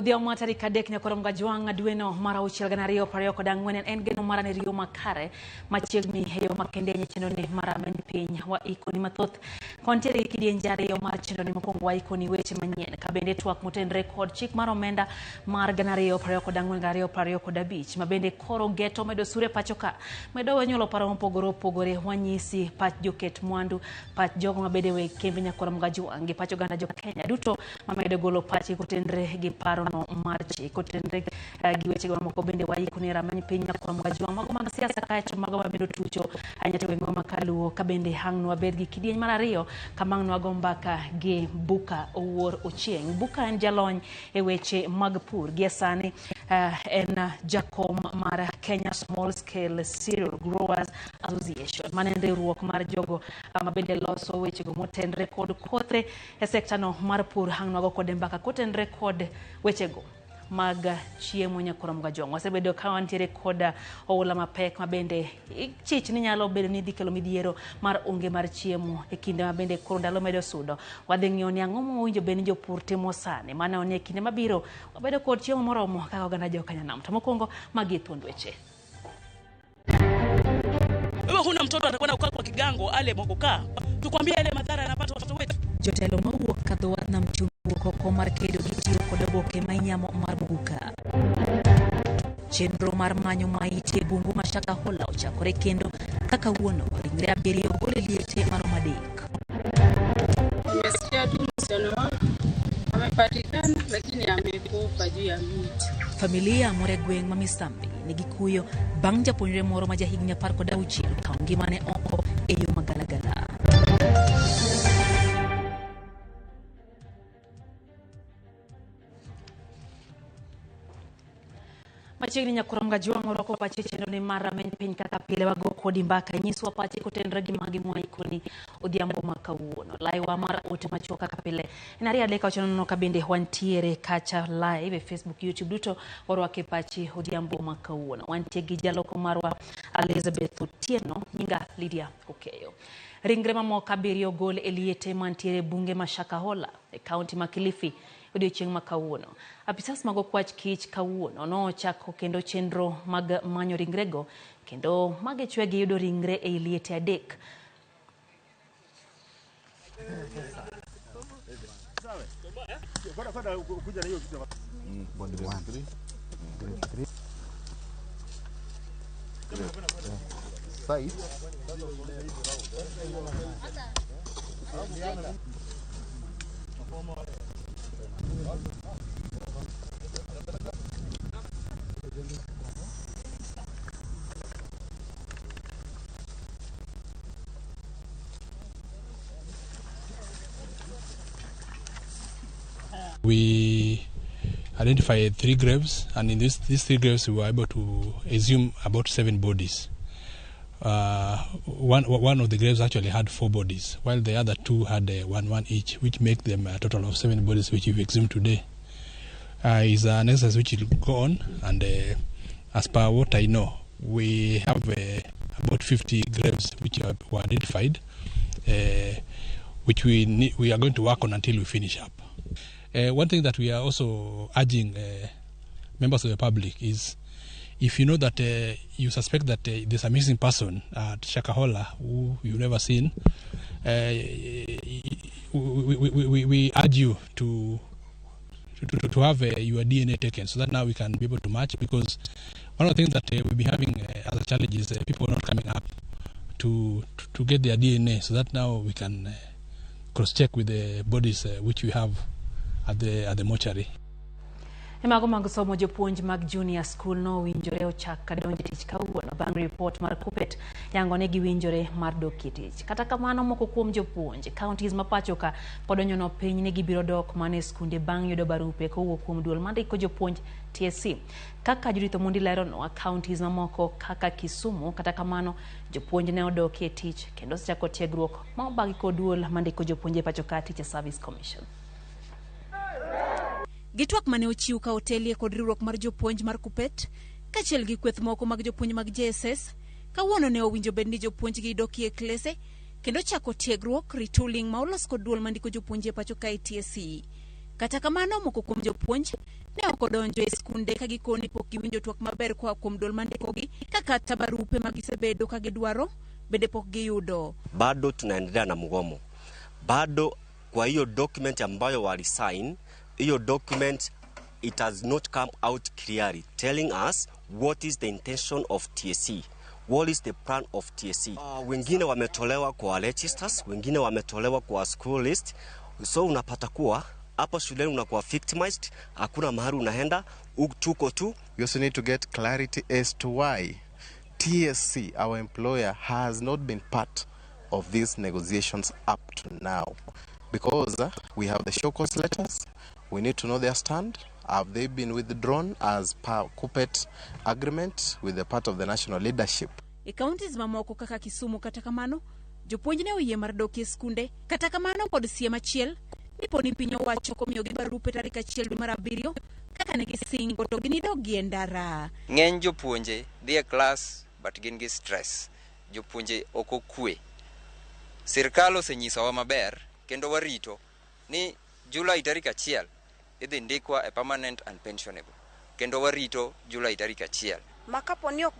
Odhiambo mar tarik 3 nyakoro Mgajwang' dweno mar 6 2024 en geno mara ni riyo makare machiegni e yo makende e chenro ni mar rameny piny wa ikoni mathoth. Kontiere gi kidienje ariyo mar chenro ni mokwongo wa ikoni weche manyien ka bende twak motenre kod chik mar omenda mar 2024 2025 ma bende koro geto medo sure pacho ka medo nyuolo paro mopogore opogore wanyisi pach joket mwandu pach jogo mabende weg kembe nyakoro Mgajwang' gi pach oganda jo Kenya duto mamedo golo pachgi kotenre gi parono mar chik kotenre gi wechego mamoko bende waiko ni rameny piny nyakoro Mgajwang' mago mag siasa kaeto mago mabende otucho ahinya to gwenge ma kaluo ka bende ang' nwabed gi kidieny mar ariyo kama ang' nwago mbaka gi Buka Owuor Ochieng'. Buka en jalony e weche mag pur gie sani en jakom mar Kenya Small Scale Cereal Growers Association mane en riwruok mar jogo mabende loso wechego motenre kod kothe e sekta no mar pur ang' nwago kode mbaka kotenre kod wechego mag chiemo nyakoro Mgajwang'. Wasebedo ka wantiere kod oula mapek ma bende chich ni nyalo bedo ni dhi kelo midhiero mar onge mar chiemo e kinde ma bende koro ndalo medo sudo. Wadhi ng'iyo ni ang'o mowinjo bed ni jopur timo sani mano ni e kinde mabiro wabedo kod chiemo moromo kaka oganda jo Kenya nam. To mokwongo magi e thuond weche. Wewe huna mtoto atakwenda kukaa kwa kigango ale mogoka, tukwambia yale madhara yanapata watoto wetu. Jotelo mawuok kadho wath nam chumbi wuok oko mar kedo gi tiyo kod oboke ma inyamo mar muguka. Chenro mar manyo maiti e bungu ma Shakahola ochakore kendo ka kawuono ringre 7 ogol e liete maromo 3. Nimesikia tu msichana wangu amepatikana, lakini amekufa juu ya miti. Familia moro e gweng' ma Misambi nigi kuyo bang' japuonjre moro ma jahigni 16 kawo ngimane oko e yo magalagala. Machiegni nyakoro Mgajwang' orwako pache chenro ni mar rameny piny kaka pile wago kodi mbaka nyiswa pache kotenre gi magi mwaikoni odhiambo ma kawuono. Laiwa mar ote machuok kaka pile en 2 3 9 0 ka bende wantiere kacha live e Facebook, YouTube duto orwake pachi odhiambo ma kawuono. Wantie gi jaloko marwa Elizabeth Otieno, nyinga Lydia Okeyo. Ringre mamoko 7 ogol e liete mantiere bunge ma Shakahola e kaunti ma Kilifi odiochieng' ma kawuono. Apisas mag okwach kich kawuono nochako kendo chenro mag manyo ringrego kendo magichwe giyudo ringre ei liete 3. We identified 3 graves, and in these 3 graves we were able to assume about 7 bodies. One of the graves actually had 4 bodies, while the other 2 had one each, which make them a total of 7 bodies which we've exhumed today. Is an exercise which will go on, and as per what I know, we have about 50 graves which were identified, which we are going to work on until we finish up. One thing that we are also urging members of the public is, if you know that you suspect that there's a missing person at Shakahola who you've never seen, we urge you to have your DNA taken so that now we can be able to match, because one of the things that we'll be having as a challenge is people not coming up to get their DNA, so that now we can cross-check with the bodies which we have at the mortuary. Emago mag somo jopuonj mag junior school no winjore ochak kadonjo tich kawuono bang' report mar Kuppet yango ne giwinjore mar dok e tich. Kata kamano moko kuom jopuonj counties ma pacho ka pod onyono piny ni gibiro dok mana e skunde bang' yudo barupe kowuok kuom duol mandiko jopuonj TSC. Kaka Judith Omondi leronwa, counties mamoko kaka Kisumu kata kamano jopuonj ne odok e tich kendo osechako tiegruok ma obagi kod duol mandiko jopuonj e pacho ka Teacher Service Commission. Gi twak mane ochiw ka otelie kod riwruok mar jopuonj mar Kuppet kaachiel gi kweth moko mag jopuonj mag JSS, kawuono ne owinjo bed ni jopuonjgi dokie klese kendo chako tiegruok retooling ma olos kod duol mandiko jopuonj e pacho ka e TSC. Kata kamano, moko kuom jopuonj ne ok odonjo e skunde ka gikoni pok giwinjo twak maber koa kuom duol mandikogi, ka kata barupe ma gisebedo ka gidwaro bende pok giyudo. Bado tunaendelea na mgomo. Bado kwa hiyo document ambayo walisign, hiyo document, it has not come out clearly telling us what is the intention of TSC. What is the plan of TSC? Wengine wametolewa kwa registers, wengine wametolewa kwa school list. So unapata kuwa hapo shuleni unakuwa victimized, hakuna mahali unaenda, tuko tu. We also need to get clarity as to why TSC, our employer, has not been part of these negotiations up to now. Because we have the show cause letters, we need to know their stand. Have they been withdrawn as per KUPPET agreement with the part of the national leadership? E counties mamoko kaka Kisumu, kata kamano, jopuonj ne oyie mar dok e skunde. Kata kamano, kod siem achiel ni poni piny owacho komiyogi barupe tarik 1 dwe mar 7 kaka ne gisingo, to ginidogi e ndara. Ng'eny jopuonje dhi e klas but gin gi stress. Jopuonje ok okwe. Sirkal osenyisowa maber kendo warito ni Julai tarik 1 idhi ndikwa e permanent and pensionable. Kendo warito Julai tarik 1. Ma kapo ni ok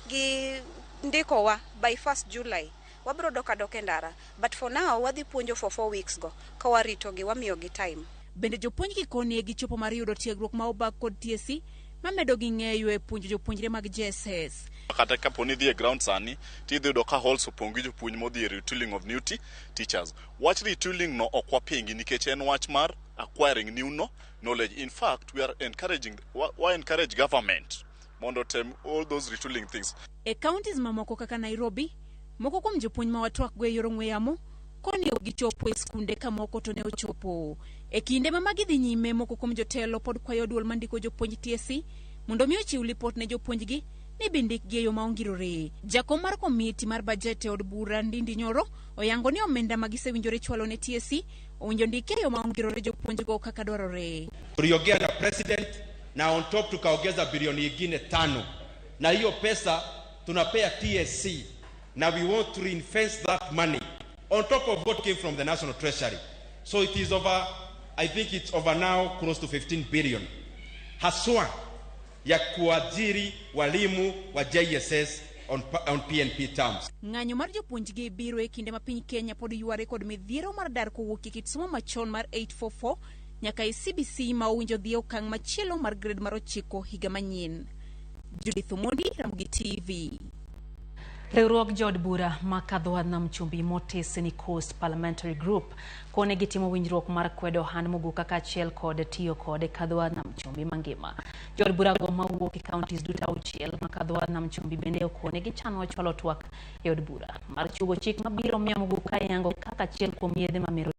gi ndikowa by 1st July, wabiro dok adok e ndara. But for now, wadhi puonjo for 4 weeks go ka waritogi, wamiyogi time. Bende jopuonj gikoni e gichopo mar yudo tiegruok ma obag kod TSC mamedo gi ng'eyo e puonjo jopuonjre mag JSS. Kata kapo ni idhi e ground sani, tidhi yudo ka halls opong' gi jopuonj modhi e retooling of new teachers. Wach retooling no ok wapingi nikech en wach mar acquiring new knowledge. In fact, we are encouraging, wa encourage government mondo otem all those retooling things. E counties mamoko kaka Nairobi, moko kuom jopuonj ma watwakgo e yor ong'we yamo koni ok gichopo e skunde ka moko to ne ochopo. E kinde ma magi dhi nyime, moko kuom jotelo pod kwayo duol mandiko jopuonj TSC mondo mi ochiw lipot ne jopuonjgi ni bindikgi e yo ma ongirore. Jakom mar komiti mar bajet e od bura Ndindi Nyoro oyango ni omenda ma gisewinjore chwalo ne TSC owinjo ndiki e yo ma ongirore jopuonjgo kaka dwarore. Tuliongea na president na on top tukaongeza bilioni nyingine 5, na hiyo pesa tunapea TSC na we want to reinvest that money on top of what came from the National Treasury. So it is over, I think it's over now close to 15 billion. Haswa ya kuajiri walimu wa JSS on PNP terms. Ng'anyo mar jopuonjgi biro e kinde ma piny Kenya pod yware kod midhiero mar dar kowuok e kit somo machon mar 844 nyaka e CBC ma owinjo dhi e okang' machielo mar grade mar 9 higa manyien. Judith Omondi, Ramogi TV. Riwruog jood bura ma kadho nam chumbi motis ni Coast Parliamentary Group kone gitimo winjruok mar kwedo ohand muguka kaachiel kod tiyo kode kadho nam chumbi mangima. Jood burago mawuok e counties duto 6 ma kadho nam chumbi bende okone gichano chwalo twak e od bura mar chiwo chik mabiro miyo muguka yango kaka achiel kuom yedhe mamero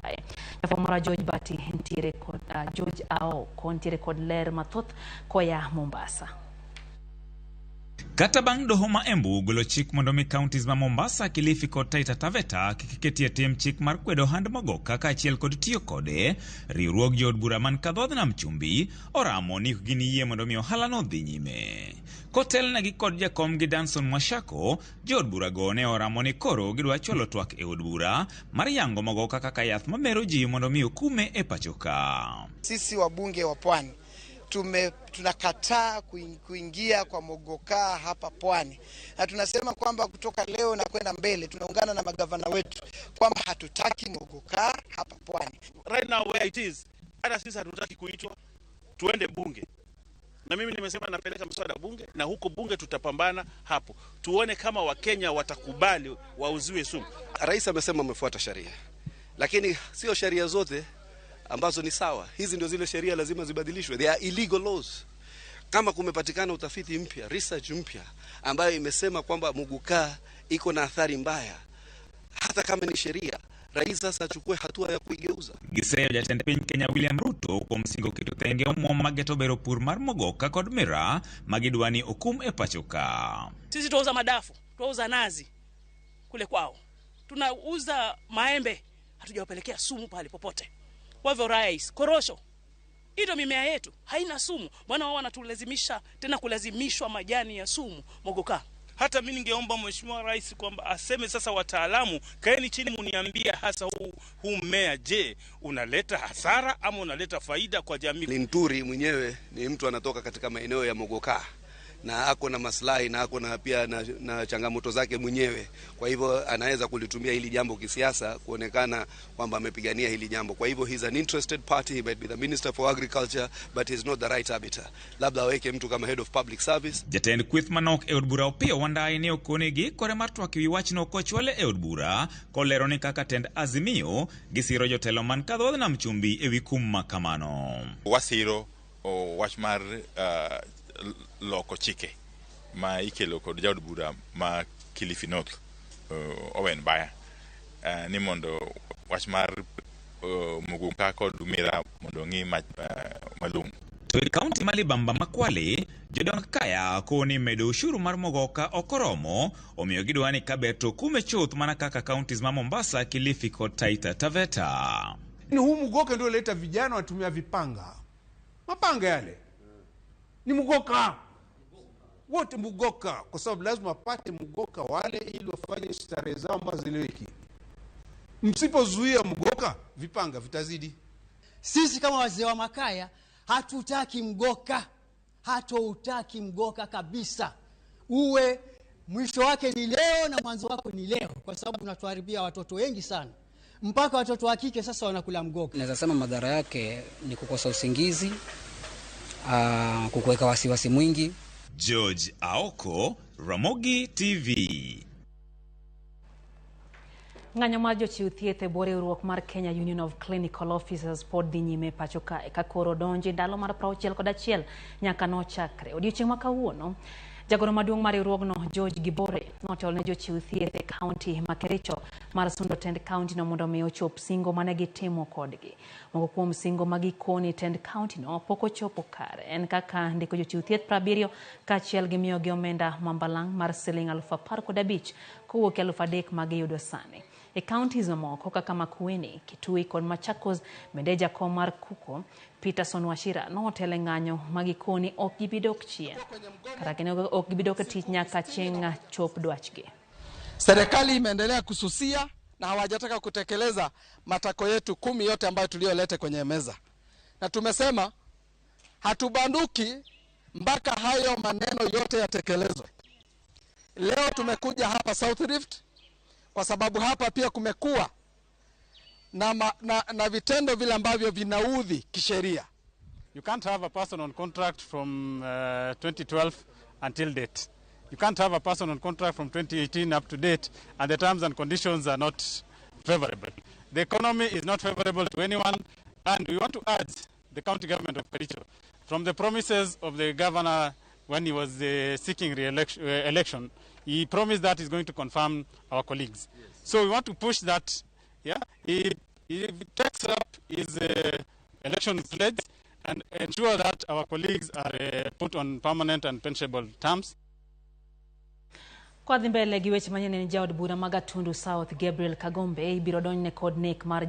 kae. Jafwambo George Bati ntiere kod George Ao kontiere kod ler mathoth koya Mombasa. Kata bang' doho ma Embu golo chik mondo mi counties ma Mombasa, Kilifi kod Taita Taveta kik ketie tim chik mar kwedo ohand mogoka kaachiel kod tiyo kode, riwruog jood bura man kadho nam chumbi oramo ni ok giniyie mondo mi ohalano odhi nyime. Kotelnegi kod jakomgi Danson Mwashako, jood burago ne oramo ni koro gidwa chwalo twak e od bura mar yango mogoka kaka yath mamero ji mondo mi okume e pacho ka. Sisi wabunge wa Pwani tunakataa kuingia kwa mogoka hapa Pwani, na tunasema kwamba kutoka leo na kwenda mbele tunaungana na magavana wetu kwamba hatutaki mogoka hapa Pwani. Right now where it is, hata sisi hatutaki kuitwa tuende bunge, na mimi nimesema napeleka mswada bunge, na huko bunge tutapambana hapo tuone kama Wakenya watakubali wauziwe sumu. Rais amesema amefuata sheria, lakini sio sheria zote ambazo ni sawa. Hizi ndio zile sheria lazima zibadilishwe. They are illegal laws. Kama kumepatikana utafiti mpya, research mpya ambayo imesema kwamba muguka iko na athari mbaya, hata kama ni sheria, rais sasa achukue hatua ya kuigeuza. Giseyo jatend piny Kenya William Ruto kuom singo keto thenge omwom mageto bero pur mar mogoka kod miraa magidwa ni okum e pacho ka. Sisi tuauza madafu, tuauza nazi kule kwao, tunauza maembe, hatujawapelekea sumu pale popote. Kwa hivyo rais, korosho, hiyo mimea yetu haina sumu. Bwana wao wanatulazimisha tena kulazimishwa majani ya sumu mogoka. Hata mimi ningeomba Mheshimiwa Rais kwamba aseme sasa, wataalamu kaeni chini, muniambie hasa huu mmea, je, unaleta hasara ama unaleta faida kwa jamii? Linturi mwenyewe ni mtu anatoka katika maeneo ya Mogoka na ako na maslahi na ako na pia na changamoto zake mwenyewe. Kwa hivyo anaweza kulitumia hili jambo kisiasa kuonekana kwamba amepigania hili jambo. Kwa hivyo he's an interested party, he might be the minister for agriculture but he's not the right arbiter. Labda aweke mtu kama head of public service. Jatend kweth manok e od bura Opiyo Wandayi ne okonegi kore mar twak ewi wachno kochwale e od bura kolero ni kaka tend Azimio gisiro jotelo man kadhodh nam chumbi ewi kum ma kamano. Wasiro wach mar loko chike ma ikelo kod jaod bura ma Kilifi North Owen Baya ni mondo wach mar muguka kod mira mondo ng'i malong'o. To e kaunti ma Libamba ma Kwale, jodong kaya koni medo ushuru mar mogoka ok oromo, omiyo gidwa ni kaber to kume chuth mana kaka counties ma Mombasa, Kilifi kod Taita Taveta. Ni huu mugoka ndio leta vijana watumia vipanga. Mapanga yale ni mugoka wote, mugoka, kwa sababu lazima wapate mugoka wale ili wafanye starehe zao ambazo zileweki. Msipozuia mugoka, vipanga vitazidi. Sisi kama wazee wa makaya hatutaki mgoka, hatoutaki mgoka kabisa. Uwe mwisho wake ni leo na mwanzo wako ni leo, kwa sababu unatuharibia watoto wengi sana. Mpaka watoto wa kike sasa wanakula mgoka. Naweza sema madhara yake ni kukosa usingizi, kukuweka wasiwasi mwingi. George Aoko, Ramogi TV. Ng'anyo mar jochiw thieth e bwo riwruok mar Kenya Union of Clinical Officers pod dhi nyime pacho kae ka koro donjo e ndalo mar 61 nyaka nochakre. Odiochieng' ma kawuono, jagoro maduong' mar riwruogno George Gibore notelo ne jochiw thieth e kaunti ma Kericho mar sundo tend kaunti no mondo mi ochop singo mane gitimo kodgi. Moko kuom singo ma gikoni tend kaunti no pok ochopo kare en kaka ndiko jochiw thieth 70 kaachiel gi miyogi omenda mambalang' mar siling 15,000 kowuok e 3,000 ma giyudo sani. E counties mamoko kaka Makueni, Kitui kod Machakos bende jakom mar Kuko Peterson Wachira notelo e ng'anyo ma gikoni ok gibi dok chien kata kendo ok gibi dok e tich nyaka chieng' chop dwachgi. Serikali imeendelea kususia na hawajataka kutekeleza matako yetu 10 yote ambayo tuliyoleta kwenye meza, na tumesema hatubanduki mpaka hayo maneno yote yatekelezwe. Leo tumekuja hapa South Rift kwa sababu hapa pia kumekuwa na vitendo vile ambavyo vinaudhi kisheria. You can't have a person on contract from 2012 until date. You can't have a person on contract from 2018 up to date, and the terms and conditions are not favorable. The economy is not favorable to anyone, and we want to urge the county government of Kericho, from the promises of the governor when he was seeking re-election, he promised that he's going to confirm our colleagues. Yes. So we want to push that. Yeah, he takes up his election pledge and ensure that our colleagues are put on permanent and pensionable terms. Kwa dhi mbele gi weche manyien en jaod bura ma Gatundu South Gabriel Kagombe ibiro donjne kod nek mar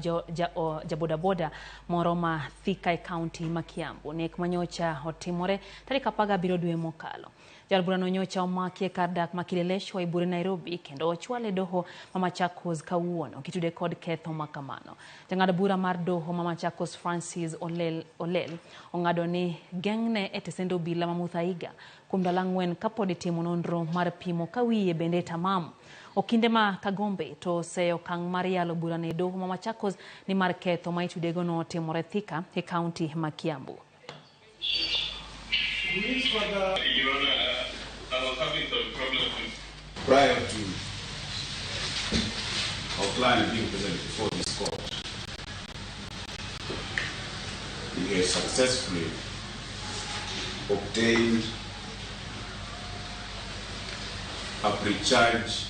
jabodaboda moro ma Thika e kaunti ma Kiambu. Nek manyocha otimore tarik 17 dwe mokalo. Jaod burano nyocha omaki e kar dak ma Kileleshwa e bure Nairobi kendo ochwale doho ma Machakos kawuono kitude kod ketho makamano. Jang'ad bura mar doho ma Machakos Francis Olel ong'ado ni geng'ne e tesend obila ma Muthaiga kuom ndalo 4 kapod itimo nonro mar pimo ka wiye bende tamam. Okinde ma Kagombe to oseyo okang' mar yalo burano e doho ma Machakos ni mar ketho ma itudego notimore Thika e kaunti ma Kiambu. Prior to our client being present before this court, he has successfully obtained a pre-charge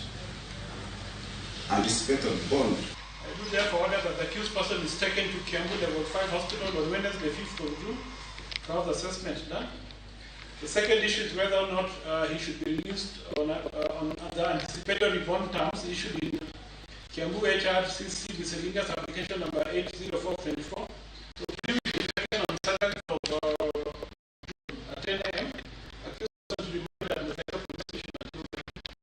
anticipated bond. I do therefore order that the accused person is taken to Kiambu Level 5 Hospital on Wednesday, 5th of June, to have the assessment done. The second issue is whether or not he should be released on the anticipatory bond terms issued in Kiambu HRCC miscellaneous application number 80424. So plea will be taken on 7th of June at 10 a.m. Accused person to be remanded at the police station until then.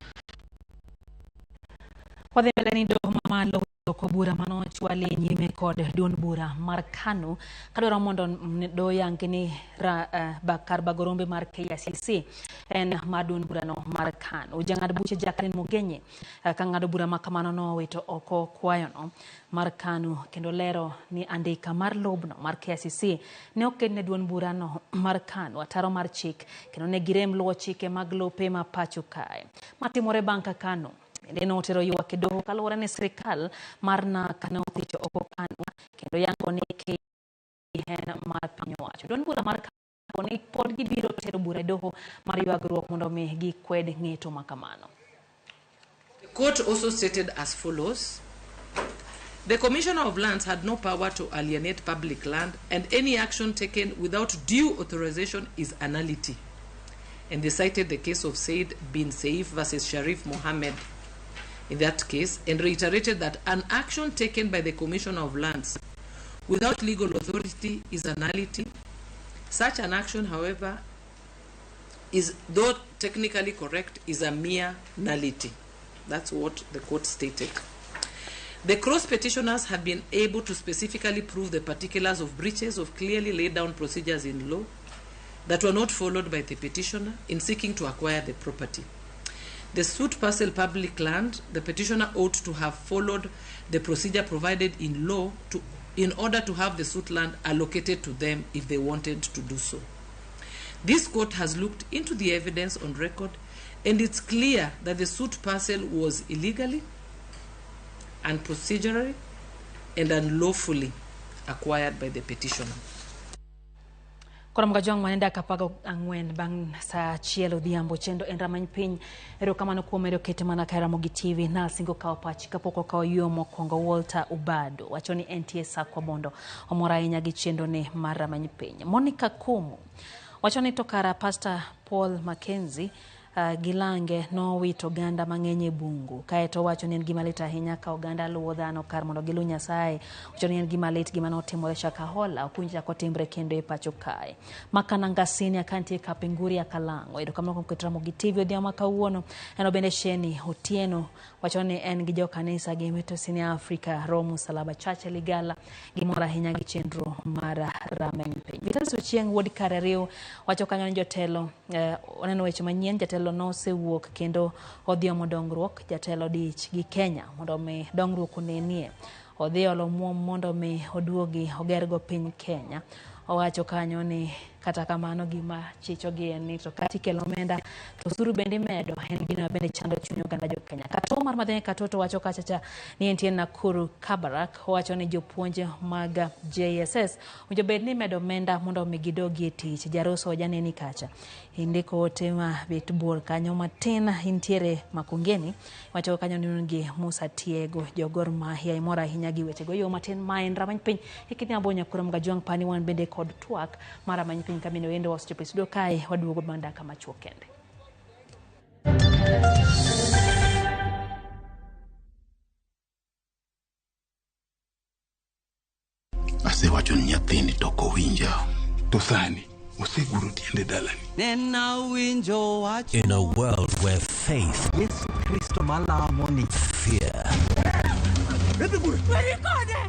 Wadhi mbele ni doho mamalo oko bura manochwal e nyime kod duond bura mar KANU kadwaro mondo doho yang ni kar bago rombe mar KICC en mar duond burano mar KANU. Jang'ad buche Jacqueline Mugenyi ka ng'ado bura ma kamano nowito oko kwayono mar KANU kendo lero ni andika mar lobno mar KICC ne oket ne duond burano mar KANU ataro mar chik kendo ne girem luwo chike mag lope ma pacho kae. Matimore bang' ka KANU bende notero ywak e doho kaluwore ni sirikal mar NARC ne othicho oko KANU kendo yango ni en mar piny owacho. Duond bura mar KANU ni pod gibiro tero bura e doho mar ywagruok mondo mi gikwed ng'eto ma kamano. The court also stated as follows. The Commissioner of Lands had no power to alienate public land, and any action taken without due authorization is a nullity. And they cited the case of Said bin Saif versus Sharif Mohammed in that case, and reiterated that an action taken by the Commissioner of Lands without legal authority is a nullity. Such an action, however, is, though technically correct, is a mere nullity. That's what the court stated. The cross petitioners have been able to specifically prove the particulars of breaches of clearly laid down procedures in law that were not followed by the petitioner in seeking to acquire the property. The suit parcel public land, the petitioner ought to have followed the procedure provided in law in order to have the suit land allocated to them if they wanted to do so. This court has looked into the evidence on record, and it's clear that the suit parcel was illegally and procedurally and unlawfully acquired by the petitioner. Koro Mgajwang' manenda kapago ang'wen bang' saa achiel odhiambo chendo en ramany piny. Erokamano kuom medo kete mana ka Ramogi TV nasingo kawo pachi kapok okawo yo mokwongo. Walter Ubado wacho ni entie Sakwa Bondo omor ahinya gi chenro ne mar ramany piny. Monica Kumu wacho ni to kara Pastor Paul Mackenzie Gilange nowito oganda mang'eny e bungu. Kaeto owacho ni en gima lit ahinya ka oganda luwo dhano kar mondo giluw Nyasaye. Owacho ni en gima lit gima notimore Shakahola ok winj chak otimre kendo e pacho kae. Makanangasini akantie Kapenguria Kalang'o. Erokamano kuom keto Ramogi TV odhiambo ma kawuono. En bende Sheni Otieno wacho ni en gi jokanisa gi Mitosini Africa Romo Salaba Church Ligala gimor ahinya gi chenro mar rameny piny. Vitalis Ochieng' wuod Karariu wacho kanyo ni jotelo oneno weche manyien. Jatelo nosewuok kendo odhi omo dongruok. Jatelo dich gi Kenya mondo mi dongruok onenie. Odhi olo omuom mondo mi oduogi ogergo piny Kenya. Owacho kanyo ni kata kamano gima chichogi en ni to kata ikelo omenda to osuru bende imedo en gino bende chando chuny oganda jo Kenya. Kato mar Madhenge Katoto wacho kacha cha ni entie Nakuru Kabarak. Owacho ni jopuonj mag JSS owinjo bed ni imedo omenda mondo mi gidogi e tich. Jaroso ojaneni kacha. Indiko ote ma bet bor kanyo matin intiere Makongeni. Wacho kanyo ni un gi Musa Tiego jogor Mahia imor ahinya gi wechego. Yo matin ma en ramany piny e kinde abonya koro Mgajwang' pani wan bende kod twak mar ramany piny kamino wendo wasechopo e studio kae waduogo bang' dakika machuok kende. Asewacho ni nyathini to ok owinja. To sani oseguro tiende dalani. In a world where faith, Yesu Kristo malamo ni, fear,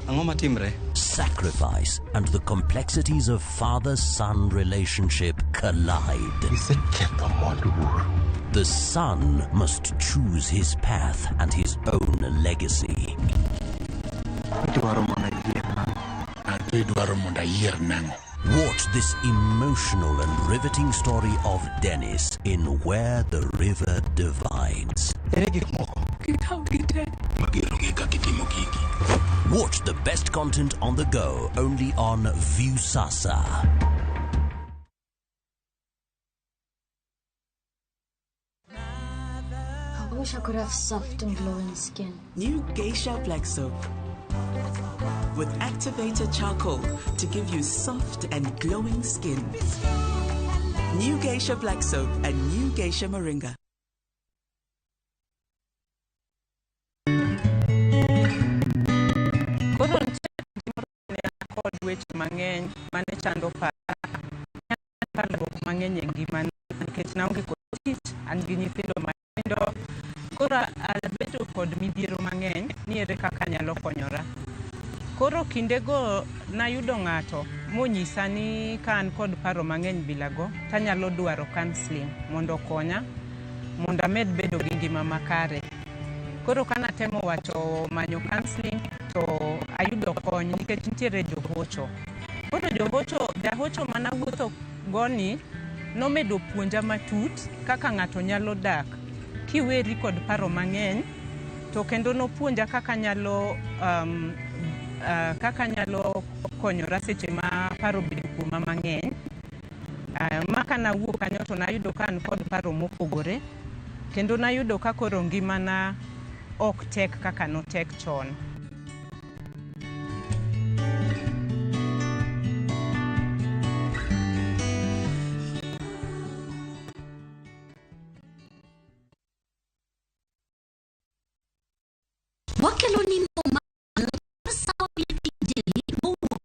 Ang'o matimre? sacrifice, and the complexities of father-son relationship collide. Iseketho mwandu wuoro. The son must choose his path and his own legacy. Idwaro mondo ayier nang'o? Anto idwaro mondo ayier nang'o? Watch this emotional and riveting story of Dennis in Where the River Divides. Ere gik moko? Magero ng'e kaka itimo gigi. Watch the best content on the go only on Viusasa. I wish I could have soft and glowing skin. New Geisha Black Soap with activated charcoal to give you soft and glowing skin. New Geisha Black Soap and New Geisha Moringa. Koro nitie kod weche mang'eny mane chando para, parruok mang'eny e ngimana nikech naonge kod tich, an gi nyithindo matindo. Koro abedo kod midhiero mang'eny ni ere kaka anyalo konyora. Koro kindego nayudo ng'ato monyisa ni ka an kod paro mang'eny bilago tanyalo dwaro counseling mondo okonya mondo amed bedo gi ngima makare. Koro kanatemo wacho manyo counseling to ayudo kony nikech nitiere johocho. Koro johocho, jahocho manawuotho goni nomedo puonja matut kaka ng'ato nyalo dak kiweri kod paro mang'eny to kendo nopuonja kaka nyalo kaka nyalo konyora seche ma paro obedo kuoma mang'eny. Ma kanawuok kanyo to nayudo ka an kod paro mopogore kendo nayudo ka koro ngimana ok tek kaka notek chon. Wakelo ni mo mar Sawa Milking Jelly mowuok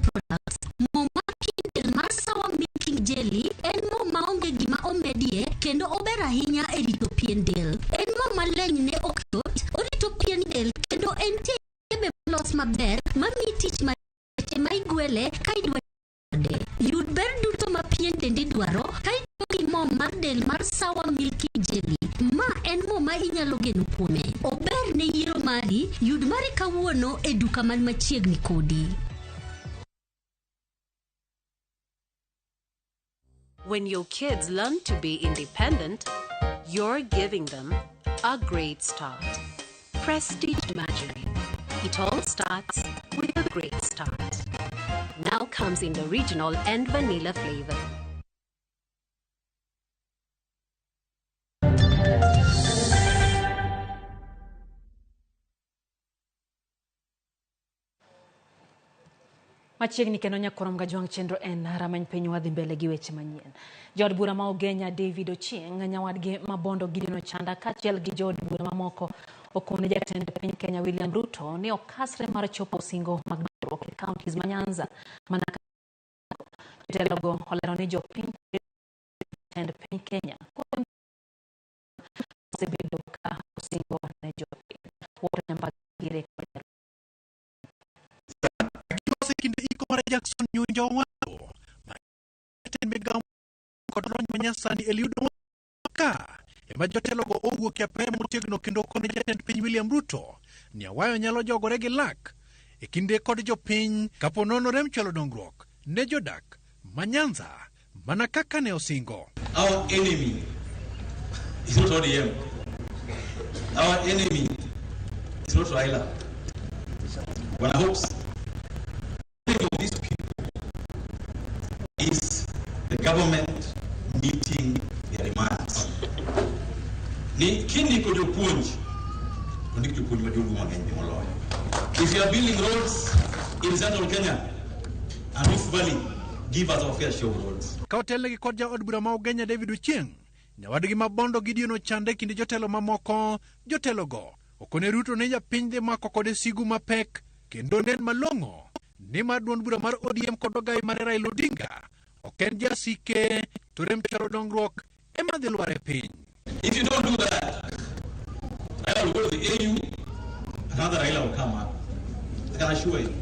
products. Mo mar pien del mar Sawa Milking Jelly en mo maonge gima omedie kendo ober ahinya e rito pien del. En mo maleny ne ok yot, orito pien del kendo entie be molos maber mamiyi tich seche ma igwele ka idwa kode. Yud ber duto ma pien dendi dwaro ka itiyo gi mo mar del mar Sawa Milky Jelly. Ma en mo ma inyalo geno kuome. Ober ne yiero mari, yud mari kawuono e duka man machiegni kodi. When your kids learn to be independent, you're giving them a great start. Prestige Margarine. It all starts with a great start. Now comes in the original and vanilla flavor. Machiegni kendo nyakorom Gajwang' chenro en rameny piny wadhi mbele gi weche manyien. Jood bura ma Ugenya David Ochieng' nyawadgi ma Bondo Gideon Ochanda kaachiel gi jood bura mamoko okone jatend piny Kenya William Ruto ni okasre mar chopo singo mag dongruok e counties ma Nyanza mana jotelogo olero ni jopiny jatend piny Kenya osebedo ka osingo ne jopiny. Wuod Nyambagire kod kinde iko mar Jackson Nyunja Owalo ma jatend migawo kod lony manyasani Eliud Waka ema jotelogo owuok e apaya motegno kendo kone jatend piny William Ruto ni awayo nyalo jogore gi lak e kinde kod jopiny kapo nono rem chwalo dongruok ne jodak ma Nyanza mana kaka ne osingo. Our enemy is not ODM. Our enemy is not Raila. When I hopes enemy of these people is the government meeting their demands. Ni kindiko jopuonj, to ndik jopuonj ma joluo mang'eny moloyo. If you are building roads in central Kenya and Rift Valley, give us our fair share of roads. Ka otelnegi kod jaod bura ma Ugenya David Ochieng', nyawadgi ma Bondo Gideon Ochanda e kind jotelo mamoko, jotelogo okone Ruto ni japiny dhi mako kode sigu mapek kendo nen malong'o nimar duond bura mar ODM kod ogai mare Raila Odinga ok en jasike to rem chwalo dongruok ema dhi lwar e piny. If you don't do that, Raila will go to the AU, another Raila will come up. I can assure you.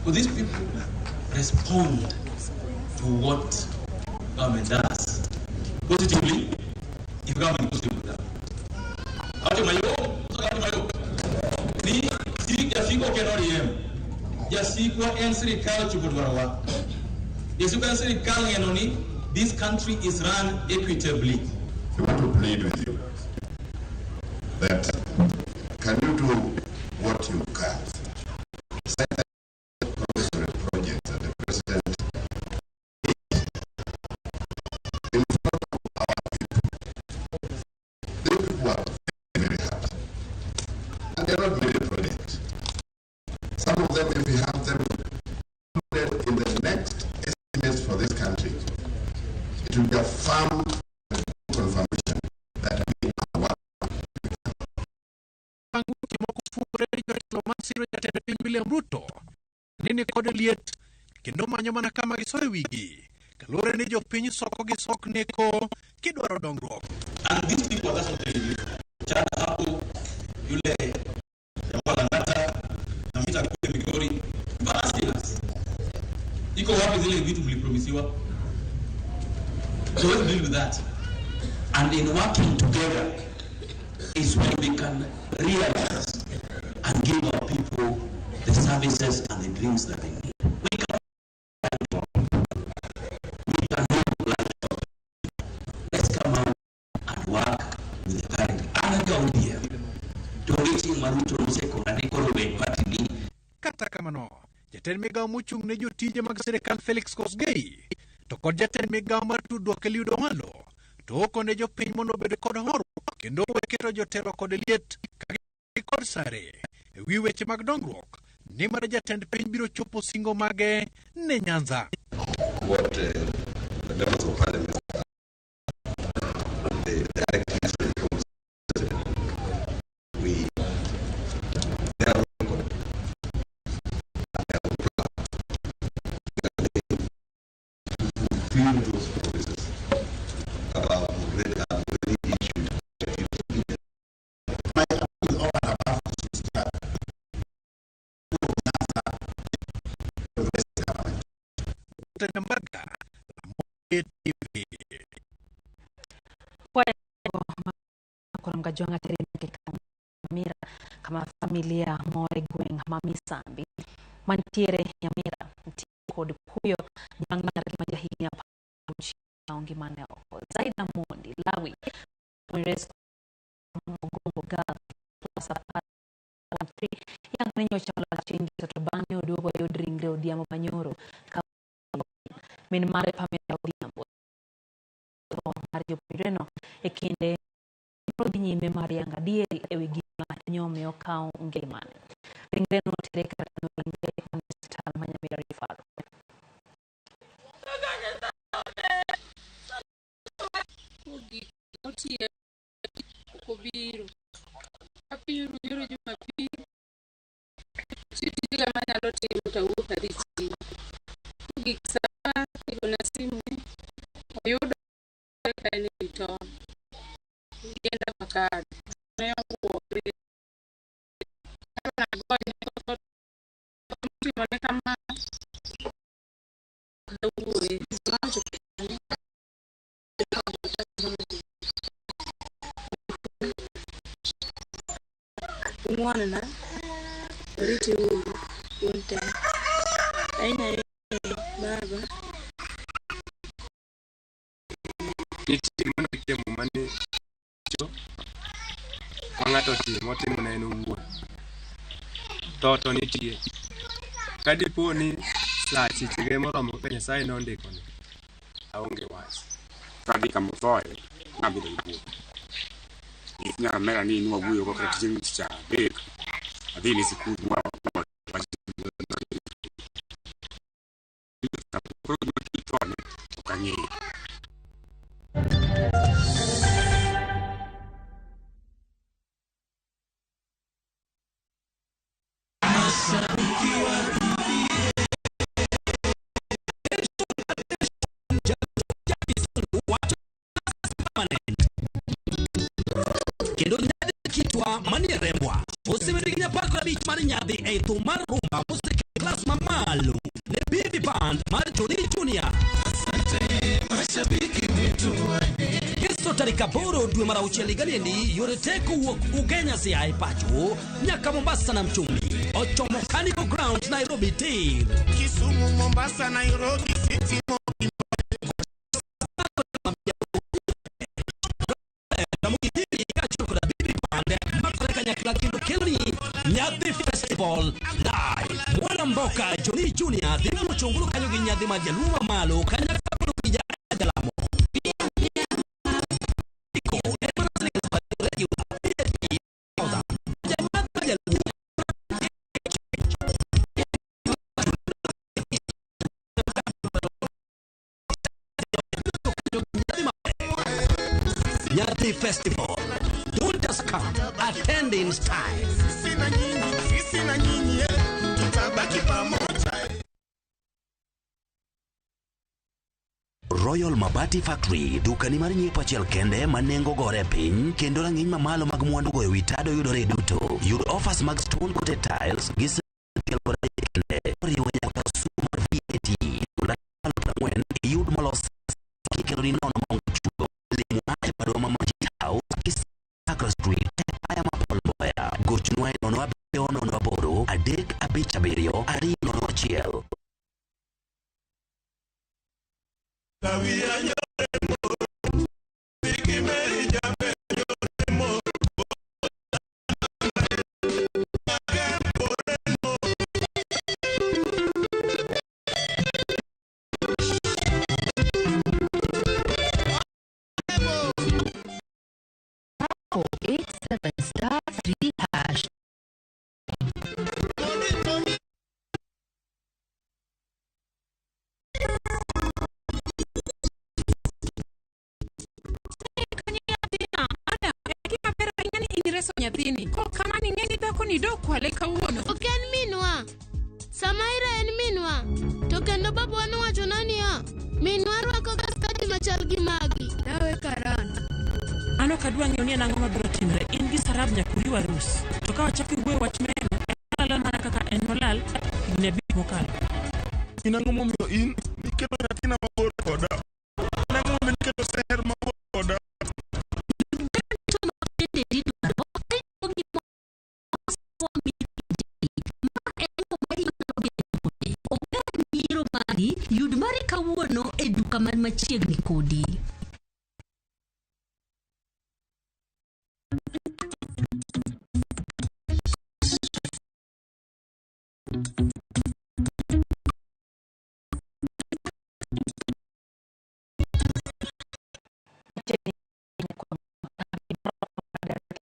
But these people respond to what government does positively, if government goes with them. Ati mayo, ati mayo. Ni si jasiko ok en ODM. Jasikwa en sirikal chopo dwarowa. Jasikwa en sirikal ng'eno ni this country is run equitably. I want to plead with you that can you do what you can? Set up provisory projects that the president in front of our people. These people are very, very happy. And they're not many projects. Some of them, if we have them included in the next estimates for this country, it will be a firm confirmation that we are one. Bang' weche moko fwore ni jotelo masiro jatend piny William Ruto nene kod liet kendo manyo mana kama gisoyo wigi kaluwore ni jopiny soko gi sok neko kidwaro dongruok. And these people are just not telling you. Mchana hapo yule jamaa Lang'ata na vita kule Migori, you are asking us, iko wapi zile vitu mlipromisiwa? So let's deal with that. And in working together is when we can realize and give our people the services and the dreams that they need. We cannot lie. Let's come out and work with the current Anaga ODM. To reaching Maruto Noseko na Nikolo party ni Kata kamano, jatend migawo mochung' ne jotije mag sirikal Felix Kosgei to kod jatend migawo mar tudruok Eliud Owalo to okone jopiny mondo obed kod horuok kendo we keto jotelo kod liet ka kod sare e wi weche mag dongruok nimar jatend piny biro chopo singo mage ne Nyanza. What the members of parliament, the directives from the president, we they are record and they are plan to fulfill those promises about already issued directives. My appeal over and above is that government. Mbaga, Ramogi TV. Korom Kajwang' atere Nyamira kama familia moro e gweng' ma Misambi mantiere Nyamira nitie kod kuyo bang' nyargi ma jahigni 16 ngimane oko. Zaida Mondi Lawi puonjre Mogongo Girls class 3 yango ni nyocha olal chieng' ngeso to bang'e oduogo oyud ringre Odhiambo manyoro ka min mare Pamela Odhiambo mar jopuonjreno e kinde dhi nyime mar yango adieri ewi gima nyomiyo okawo ngimane. Ringre notere kar kano ringre man e osiptal ma Nyamira Referral. Mogik notieko ok obiro. Apiro biro Jumapil. Nitie tijega manyalo timo to awuok adhi chiro. Mogik sama igona simu ni oyudo ka en e wi tol. Yiend avocado. Ne owuok. Koro nagonye kotimone kamano ok dawuoye. Nowacho Ung'wonona, oriteuru un te. Ahinya ahinya baba. Nitie gima nondik e Muma ni richo ma ng'ato otimo, otimo ne en owuon. Tho to nitie. Ka dipo ni sa sechege moromo kaka Nyasaye nondikoni, aonge wach. Kadhi kamothoe, nabedo gi buok. Nikech nyar omera ni nwawuoyo go kata chieng' tich adek, adhi ne sikul mwa koro gima kelo thone ok ang'eyo. Kendo nyadhi kitwa manie rembwa osebedo gi nyapar kod abich mar nyadhi ei thum mar rumba mosekelo klas mamalo ne BB Band mar Johnny Junior. Ngeso tarik 8 dwe mar auchiel higa niendi yore te kowuok Ugenya Siaya e pacho nyaka Mombasa nam chumbi ochomo Carnival Ground Nairobi tir. Kisumu, Mombasa, Nairobi City, Ramogi TV kaachiel koda BB Band makore kanyakla kendo keloni Nyadhi Festival Live. Mwana Mboka Johnny Junior dhi muocho ombulu kanyo gi nyadhi mar jaluo mamalo kanyakla kod Opija Jalamo. Iko ema sirkal regular VIP thousand. Jamadh jaluo Nyadhi Festival. Don't just come, attend in style. Sisi na nyinyi, sisi na nyinyi, tutabaki pamoja. Royal Royal Mabati Factory, dukani mar nyiepo achiel kende ma nengo gore piny kendo rang'iny mamalo mag mwandu goyo wi tado yudore duto. Yud offers mag stone coated tiles gi kende oriwo nyaka osuru mar VAT. Aluf ang'wen iyud molos kikelo ni nono maonge chudo. Limwa e badwa ma Majid House, Kisakra Street, Aya ma Paul Mboya. Gochnwa e 0 7 0 8 3 5 7 2 0 1. 87 star 3 hash. Gima ber ahinya ni in ireso nyathini. Kok kamano ing'e ni dhako ni dok kwale kawuono. Ok en minwa. Samaira en minwa. To kendo babwa nowachona niya, minwa rwako ga skati machal gi magi. Dawe karan. An ok adwa ng'eyo ni en ang'o mabiro timre. In gi Sarab nyaka uriw arus. To ka wachako iwuoyo wach meno, en olal mana kaka en nolal higni abich mokalo. In ang'o momiyo in niketo nyathina mabor koda? In ang'o momiyo niketo Seher mabor koda? Yiero mari, yud mari kawuono e duka man machiegni kodi.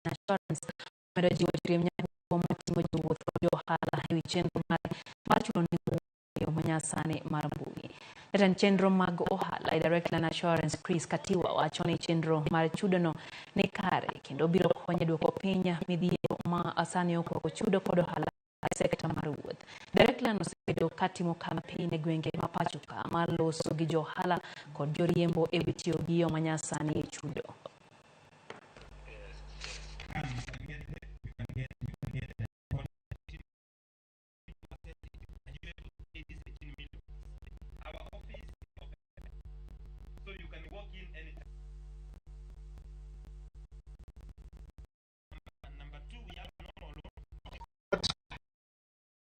Insurance medo jiwo joriemb nyamburko mating'o jowuoth kod jo ohala e wi chenro mare mar chulo nengo e yo manyasani mar mbui. Jatend chenro mag ohala e Direct Line Assurance Chris Katiwa wacho ni chenro mar chudono ni kare kendo biro konyo e duoko piny midhiero ma sani okwako chudo kod ohala e sekta mar wuoth. Direct Line osebedo ka timo kampen e gwenge ma pacho ka mar loso gi jo ohala kod joriembo e wi tiyo gi yo manyasani e chudo.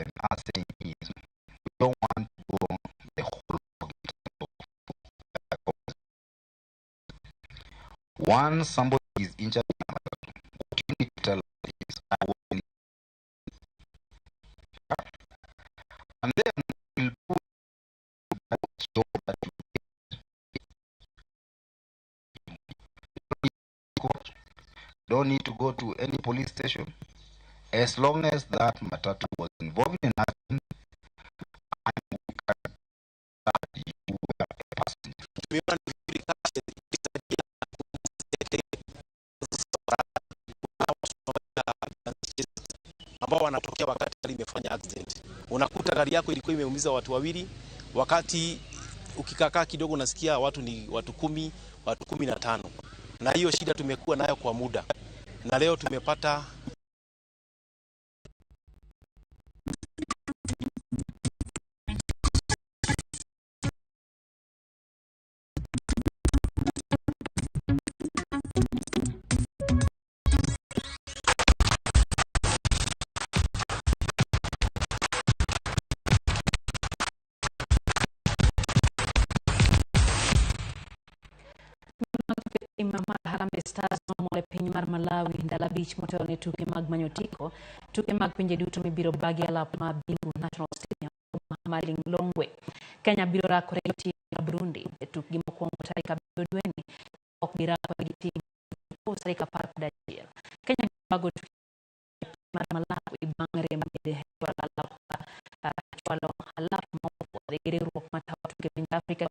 What are saying is we don't want to go the whole hog. Once somebody is injured, what you need to tell us is, I was in, and then we'll do that job that you did. Court, don't need to go to any police station. As long as that matatu was involved in an accident, and we can that you were a passenger. Tumeona ni vizuri ambao wanatokea wakati gari imefanya accident. Unakuta gari yako ilikuwa imeumiza watu wawili, wakati ukikakaa kidogo unasikia watu ni watu 10, watu 15. Na hiyo shida tumekuwa nayo kwa muda. Na leo tumepata Tim mar Harambee Stars nomol e piny mar Malawi ndalo abich motelo ne tuke mag manyo otiko. Tuke mag pinje duto mibiro bagi alap ma Bingu National Stadium mar Lilongwe. Kenya biro rakore gi tim mar Burundi e tukgi mokwongo tarik 7 dweni ok girakore gi tim tarik 11. Kenya biro bago tuke mar Malawi bang' rem e chwalo alap mopuodhi gi riwruok matayo tuke pinje Afrika.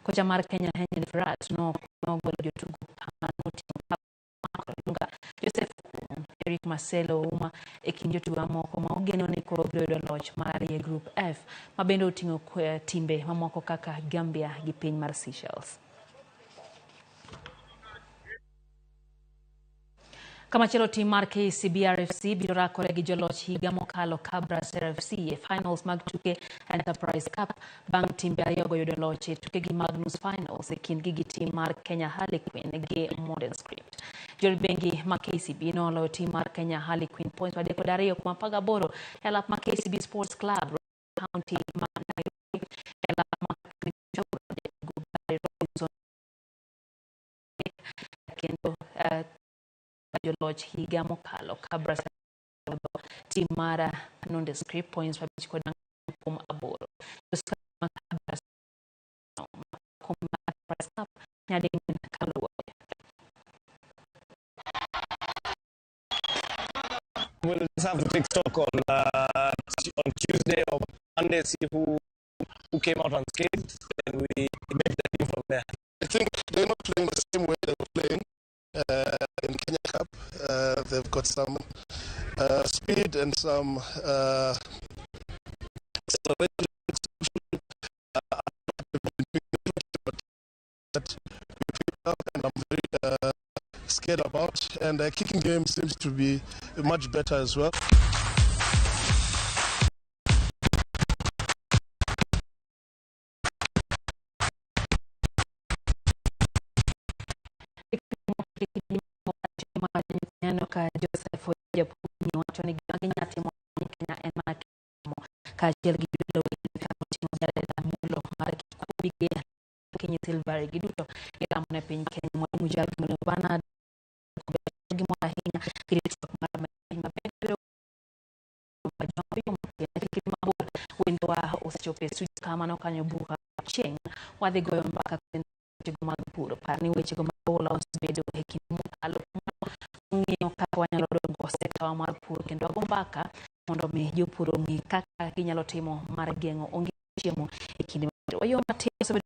Kocha mar Kenya Henry Firat nogwelo jotugo kama noting'o Mark Olunga, Joseph Okumu, Eric Marcelo Ouma e kind jotugo mamoko ma ogeno ni koro biro yudo loch mar ariyo e Group F ma bende oting'o timbe mamoko kaka Gambia gi piny mar Seychelles. Kamachielo tim mar KCB RFC biro rakore gi joloch higa mokalo Kabras RFC e finals mag tuke Enterprise Cup bang' timbe ariyogo yudo loch e tukegi mag nus finals e kindgi gi tim mar Kenya Harlequin gi Modern Script. Jorit bengi ma KCB noloyo tim mar Kenya Harlequin points 3-18 e alap mar KCB Sports Club County ma Nairobi e alap ma Barry Robinson kendo joloch higa mokalo Kabras tim mar Nondescript points 5.4-8. Kabras Cup nyading'wen kaluwore. We'll just have to take stock on Tuesday or Monday, see who came out unscathed, and we make the team from there. I think they're not playing the same way they were playing in Kenya Cup. They've got some speed and some acceleration that we picked up, and I'm very scared about. And the kicking game seems to be much better as well. Ka Joseph Japuonj wacho ni gima ginyalo timo Kenya en mana timo kaachiel gi jolony Jared Amollo mar Kikuyu gi Kenya Silver giduto giramo ne piny Kenya. Mwalimu Jared Mwalimu Bernard gimor ahinya gi ritruok mar piny maber biro mabor wendowa osechopo e studio kamano kanyo buka chieng' wadhi goyo mbaka wechego mag pur. Par ni wechego mag ola osebedo e kinde mokalo ng'iyo kaka wanyalo dongo sekta mar pur kendo wago mbaka mondo mi jopur ong'e kaka ginyalo timo mar geng'o onge chiemo e kinde mabiro. Wayo matin osebedo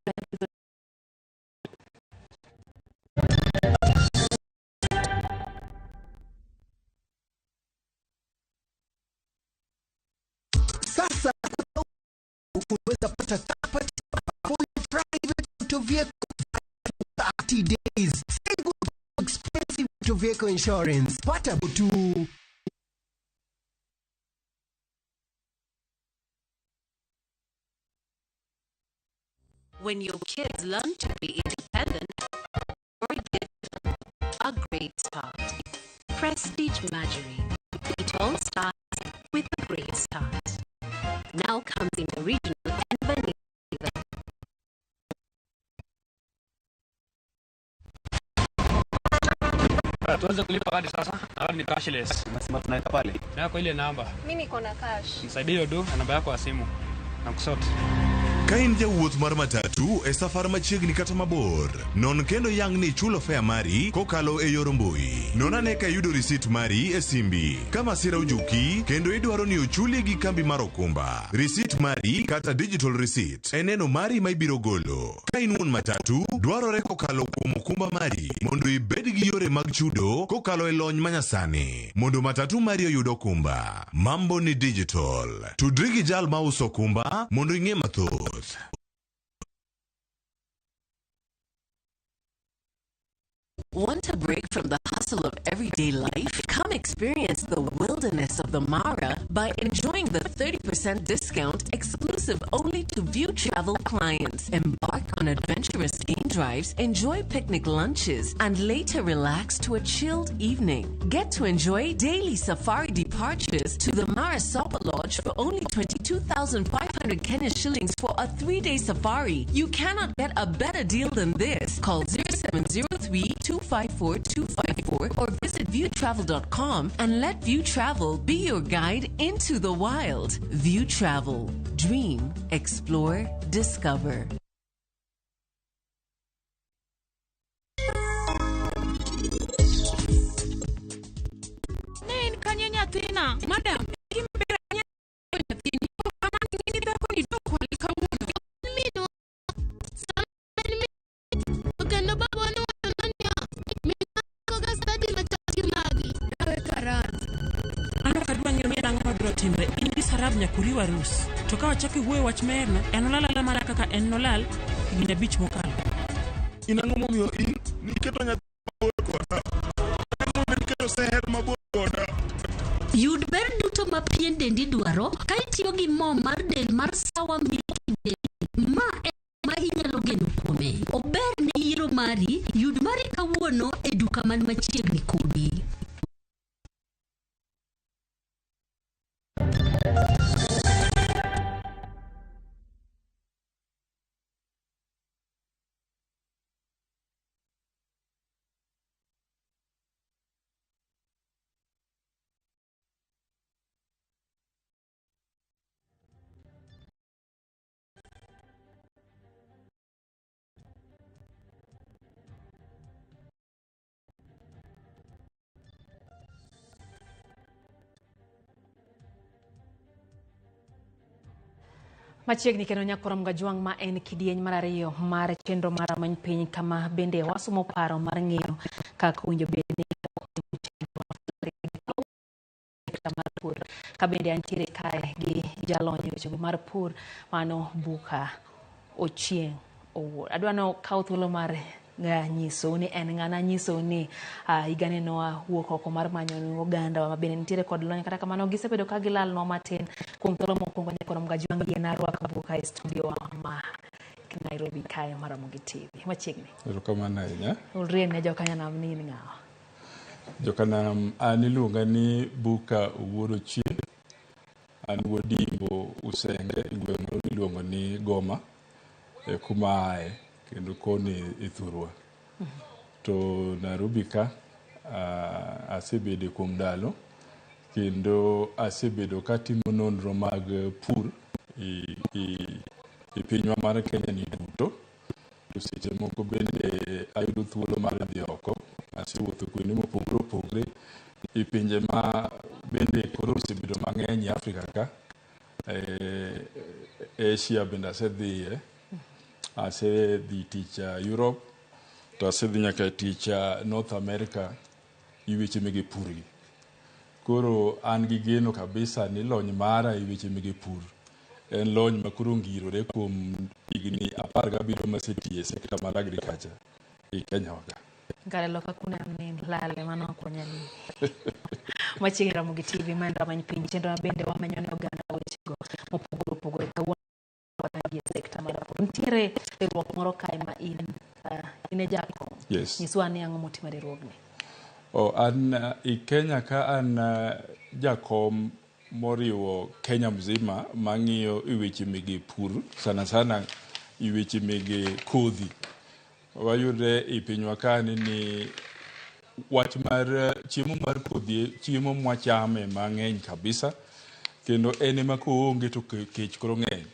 Sasa unaweza pata tapa for your private motor vehicle 30 days. Single expensive motor vehicle insurance. Pata tu. When your kids learn to be independent, you're giving them a great start. Prestige Margarine. It all starts with a great start. Now comes in original and vanilla. Tuanze kulipa kadi sasa. Kadi ni cashless. Unasema tunaweka pale. Yako ile namba. Mimi niko na cash. Nisaidie hiyo do na namba yako ya simu. Na kusort. Ka in jawuoth mar matatu e safar machiegni kata mabor, non kendo yang ni ichulo fare mari kokalo e yor mbui. Non ane ka iyudo risit mari e simbi. Ka masira ojuki kendo idwaro ni ochuli gi kambi mar okumba, risit mari kata digital receipt e neno mari ma ibiro golo. Ka in wuon matatu, dwarore kokalo kuom okumba mari mondo ibed gi yore mag chudo kokalo e lony manyasani mondo matatu mari oyud okumba. Mambo ni digital. Tudri gi jal mauso okumba mondo ing'e mathoth. Want a break from the hustle of everyday life? Come experience the wilderness of the Mara by enjoying the 30% discount exclusive only to View Travel clients. Embark on adventurous game drives, enjoy picnic lunches, and later relax to a chilled evening. Get to enjoy daily safari departures to the Mara Sapa Lodge for only 22,500 Kenya shillings for a 3-day safari. You cannot get a better deal than this. Call 0703 254 254 or visit viewtravel.com and let View Travel be your guide into the wild. View Travel. Dream, explore, discover. Ne en kanyo nyathina. Madam, nyathini. Kamano ing'e ni dhako ni dokwali kawuono. Minwa. Sama en min kendo babwa nowachona niya, minwa rwakoga skadi machal gi magi. Nawe karan. timre in gi Sarab nyakuri warus. To ka wachako iwuoyo wach meherno, en olal alala mana kaka en nolal higni 5 mokalo. In ang'o momiyo in niketo nyathi mabor koda? Ang'o momiyo niketo seher mabor koda? Yud ber duto ma pien dendi dwaro ka itiyo gi mo mar del mar Sawa Milky Jelly. Ma en ma inyalo geno kuome. Ober ne yiero mari, yud mari kawuono e duka man machiegni kodi. Machiegni kendo nyakorom Gajwang' ma en kidieny mar ariyo mar chenro mar Rameny Piny kama bende wasumo paro mar ng'iyo kaka owinjo bed ni mar pur ka bende antiere kae gi jalony e wechego mar pur mano Buka Ochieng' Owuor. Adwa ni okaw thuolo mar nyisou ni en ng'ana, nyisou ni higani nowawuok oko mar manyo oganda ma bende nitiere kod lony, kata kamano gisebedo ka gilalnwa matin kuom thuolo mokwongo. Nyakorom Gajwang' yie arwako Buka e studio ma Nairobi kae mar Ramogi TV machiegni. Erokamano ahinya. Ulrie ne jokanyanam ni in ng'awa? Jokanam, an iluonga ni Buka Owuor Ochieng'. An wuod Imbo Usenge e gweng' moro miluongo ni Goma e kuma aye kendo koni e thurwa. To Nairobi ka asebede kuom ndalo kendo asebedo katimo nonro mag pur e pinywa mar Kenya ni duto. To seche moko bende ayudo thuolo mar dhi oko, asewuotho kuonde mopogore opogore e pinje ma bende koro osebedo mang'eny e Afrika ka, Asia bende asedhiye, asedhi tich Europe, to asedhi nyaka tich North America e weche mege pur gi. Koro an gi geno kabisa ni lony mara e weche mege pur en lony ma koro ongirore kuom higni 17 masetiyo e sekta mar agriculture e Kenya wa ka. Kare loka kuna ni lale mano ok wanyal yie. Machiegni Ramogi TV ma en Rameny Piny, chenro ma bende wamenyo ne oganda wechego mopogore opogore. Kawuono warangie sekta mar pur. Nitiere riwruok moro kae ma in e jakom. Yes. Nyiswa ni ang'o motimo e riwruogni. An e Kenya ka an jakom moriwo Kenya mzima mang'iyo e weche mege pur, sana sana e weche mege kodhi. Wayude e pinywa ka ni wach mar chiemo mar kodhi, chiemo mwachame mang'eny kabisa, kendo en ema koonge to kech koro ng'eny.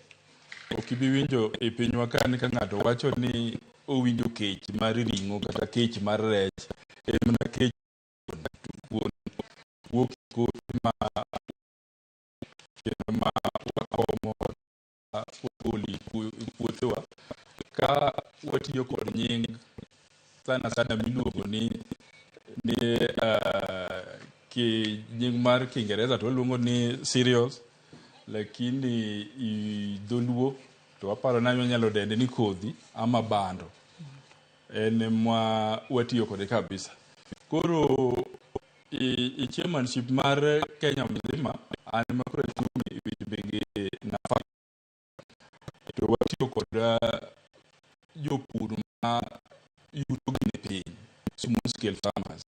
Ok ibi winjo e pinywa ka ni ka ng'ato wacho ni owinjo kech mar ring'o kata kech mar rech, en mana kech kuon wuok kothe ma kendo ma wakomo wagolo e puothewa ka watiyo kod nying sana sana miluongo ni nying mar Kiingereza to waluongo ni cereals, lakini i dholuo to waparo ni wanyalo dende ni kodhi ama bando en ma watiyo kode kabisa. Koro i chairmanship mar Kenya mzima an ema koro achung' e weche mege nafaka, to watiyo kod jopur ma yuto gi ni piny, small scale farmers.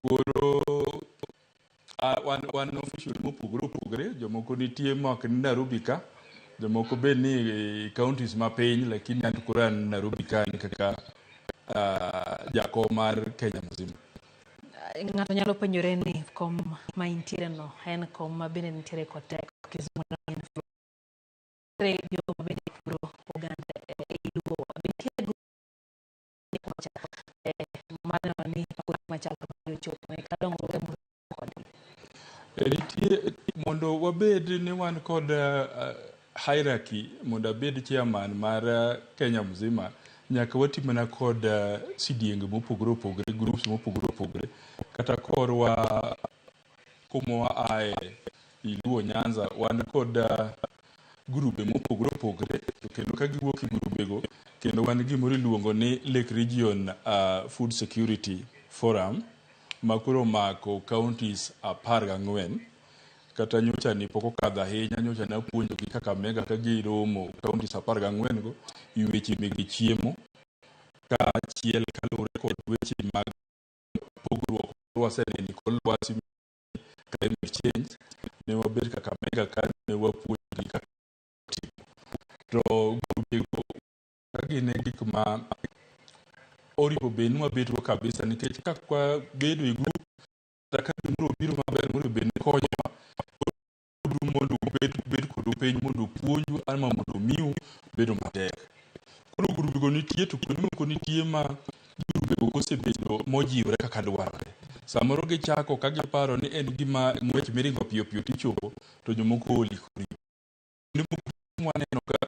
Koro wan official mopogore opogore, jomoko nitie ma ok ni Nairobi ka, jomoko be ni e counties ma piny, lakini an koro an Nairobi ka ni kaka jakom mar Kenya mzima. Ng'ato nyalo penjore ni kom ma intiere no en kom ma bende nitiere kod teko, kizungu ni jogo ma bende puro oganda e Luo, be nitiere grup kocha mar neno ni puothe machal kamagi ochopo e kadongruoge kodgi? Nitie mondo wabed ni wan kod hierarchy, mondo abed chairman mar Kenya mzima nyaka wati mana kod sidienge mopogore opogore, groups mopogore opogore, kata korwa kuma waaye i Luo Nyanza wan kod grube mopogore opogore to kendo ka giwuok e grubego kendo wan gi gimoro iluongo ni Lake Region Food Security Forum ma koro omako counties 14 kata nyocha ni pok okadho ahinya nyocha napuonjo gi Kakamega ka giromo counties 14 go i weche mege chiemo kaachiel kaluwore kod weche mag pogruok waseneno e kor lwasi climate change ne wabet Kakamega ka ne wapuonjogi kaka timo to grubego ka gin e gik ma oripo bed ni wabetgo kabisa nikech ka wabedo e group kata ka gimoro obiro maber mondo bed ni konyowa mondo ubed kodu piny mondo opuonju ama mondo omiu bedo matek. Koro grubego nitie to kuonde moko nitie ma grubego kosebedo mojiwre kaka dwarore. Samoro gichako ka giparo ni en gima ng'wech miringo piyo piyo tichopo to jomoko ool kori. Kuonde moko waneno ka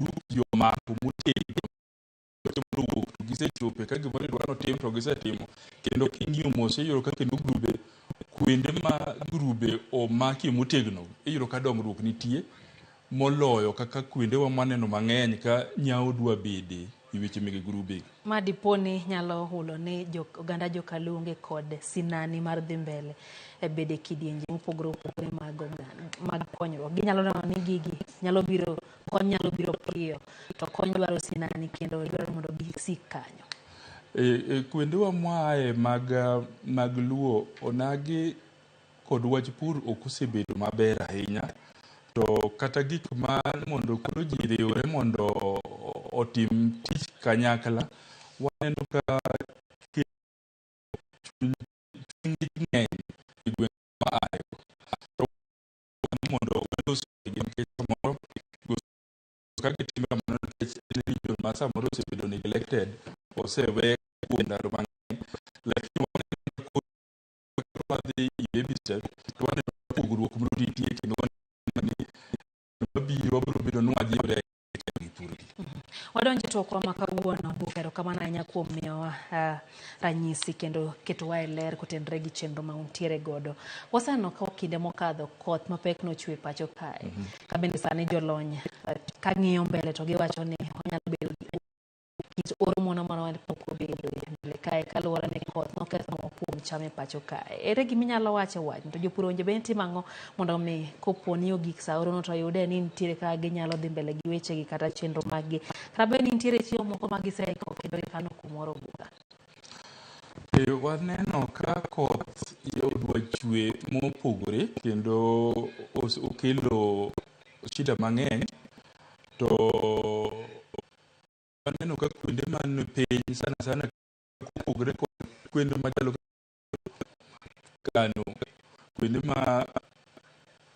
group ji omako motegno mondo owuok to gisechope ka gimoro idwa notim to gisetimo kendo king'iyo mos iyudo ka kendo grube kuonde ma grube omakie motegno iyudo ka dongruok nitie moloyo kaka kuondewa mwaneno mang'eny ka nyawo dwa bede e weche mege grube. Ma dipo ni nyalo hulo ni oganda jokaluo onge kod sinani mar dhi mbele e bedo e kidienje mopogore opogore mag mag konyruok. Ginyalo neno ni gigi nyalo biro, kony nyalo biro piyo, to kony dwaro sinani kendo dwaro mondo gisik kanyo. E kuondewa mwaaye mag Luo, onagi kod wach pur ok osebedo maber ahinya. To kata gik ma mondo koro ji riwre mondo otim tich kanyakla, waneno ka chuny ng'eny e gwenge ma aaye. To mondo walos kodgi nikech samoro ka gitimo kamano nikech en region ma samoro osebedo neglected, osewe kuom ndalo mang'eny. Lakini waneno ka wadhi e baby step, to waneno pogruok moro nitie kendo waneno ni mabiro wabiro bedo ni wajiwre gi purgi. Wadonjo e twakwa ma kawuono. Erokamano ahinya kuom miyowa ranyisi kendo ketowa e ler kotenore gi chenro ma untiere godo. Waseneno ka kinde mokadho koth mapek nochwe pacho kae. Ka bende sani jolony ka ng'iyo mbele to giwacho ni wanyalo bedo gi kit oro moro mane pok obedo mbele kae kaluwore ni koth noketho moko kuom cham e pacho kae. Ere gima inyalo wacho e wachni? To jopur owinjo bed ni timo ang'o mondo mi kopo ni ogik sa orono to oyude ni nitiere kaka ginyalo dhi mbele gi wechegi kata chenro maggi. Kata bed ni nitiere chiemo moko ma giseiko kendo gikano kumoro buga. Waneno ka koth odwa chwe mopogore kendo okelo shida mang'eny to waneno ka kuonde man piny sana sana kopogore kod kuonde machalo Kano, kuonde ma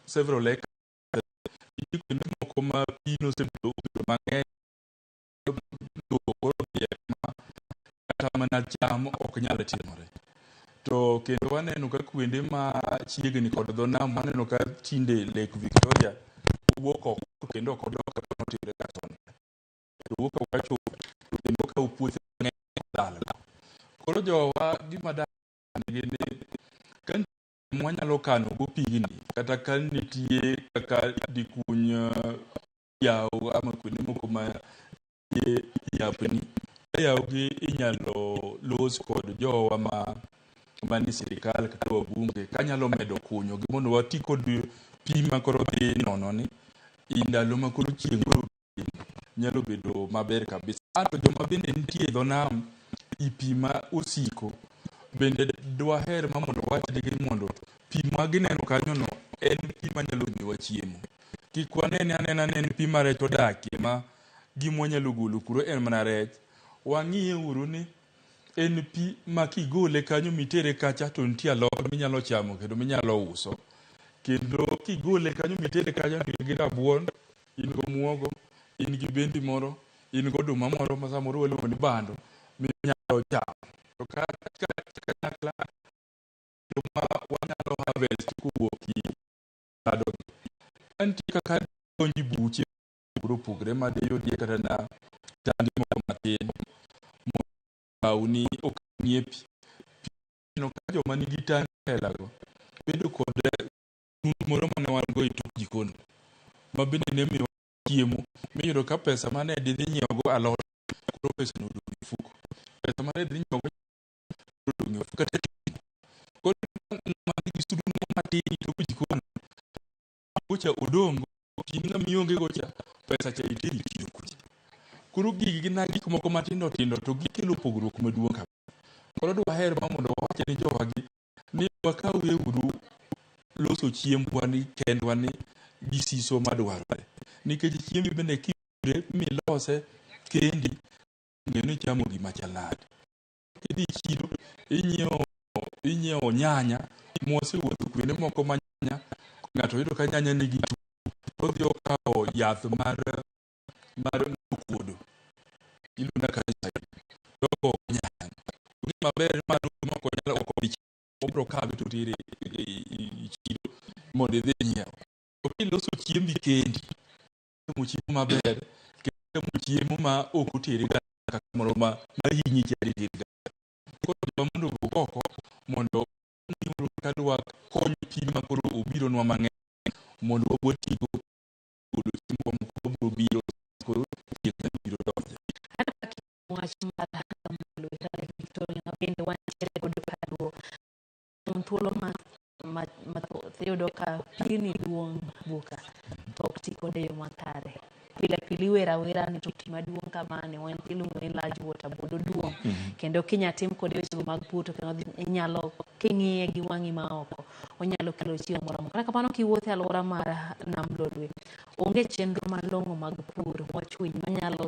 several acres, nitie kuonde moko ma pi nosebedo mang'eny lowo koro odhi ma kata mana cham ok nyal timore. To kendo waneno ka kuonde ma chiegni kod dho nam waneno ka tinde Lake Victoria owuok oko kendo ok odok kaka notimre ga chon. To owuok awuoka chuth to kendo okawo puothe mang'eny lal. Koro jowa gima nigi ni ka nitie mwanyalo kano go pigni kata ka nitie kaka dikuny yawo ama kuonde moko ma nitie yapni ka yawogi inyalo los kod jowa ma manie sirikal kata wabunge kanyalo medo kunyo gi mondo wati kod pi ma koro dhi nono ni i ndalo ma koro chieng' koro nyalo bedo maber kabisa. Ato joma bende nitie e dho nam i pi ma osiko bende dwaher ma mondo wachnegi mondo pi ma gineno kanyono en pi manyalo miyowa chiemo. Kik wanene anena ni en pi ma rech odakie ma gima wanyalo golo kuro en mana rech. Wang'iye uru ni en pi ma kigole kanyo mitere kacha to nitie alot minyalo chamo kendo minyalo uso. Kendo kigole kanyo mitere kanyo to in gi rabuon, in gi omuogo, in gi bendi moro, in gi oduma moro ma samoro waluongo ni bando minyalo chamo. To kanyakla ma wanyalo harvest kowuok i ndalo gi. Ka nitie kaka donjo e buche mopogore opogore ma diyudie kata na tangi moko matin mondo okawni okanie pi. Pi ineno ka joma nigi tangi helago bedo kod moro mane wan go e tok jikon ma bende ne miyowa chiemo miyudo ka pesa mane didhi nyiewogo alot koro pesa no odong' e ofuko pesa mane dhi nyiewogo koro odong' e ofuko kata koro ng'ama nigi sulwe matin e tok jikon gocha odong' in ng'ama ionge gocha pesa cha iteri e chiro kucha koro gigi gin gik moko matindo tindo to gikelo pogruok maduong' kabisa koro dwaher ma mondo wawach ni jowagi ni wakawieuru loso chiembwa ni kendwa ni gi siso madwarore nikech chiembi bende kipure milose kendi ng'e ni ichamo gima chal nade kidhi e chiro inyiewo inyiewo nyanya mwasewuotho kuonde moko ma nyanya ng'ato yudo ka nyanya nigi tuo odhi okawo yath mar mar okuodo iluongo ni acaricide to ogo nyanya gima ber mano ok onyal ok obi obiro kawe to otere e chiro mondo idhi inyiew to kiloso chiembi kendi chamo chiemo maber kendo chamo chiemo ma ok otere ga kamoro ma mahinyi cha ditere ga koro jowa mondo owuog oko mondo wang'iuru kaka dwakony pi ma koro obironwa mang'eny mondo watigo golo chiembwa moko mabiro biro koro chieng' mabiro donjo. Wach mar Lake Victoria ma bende wantiere godo kaluo kuom thuolo mathoth iyudo ka pini duong' buka to ok ti kode e yo makare. Pile pile iwero awera ni to pi maduong' kamani wan iluongo ni large water board oduong' kendo kinya tim kode wechego mag pur to kendo inyalo king'iye gi wang'i ma oko onyalo kelo chiemo moromo. Kata kamano kiwuotho e alwora mar Nam Lolwe onge chenro malong'o mag pur wach winy manyalo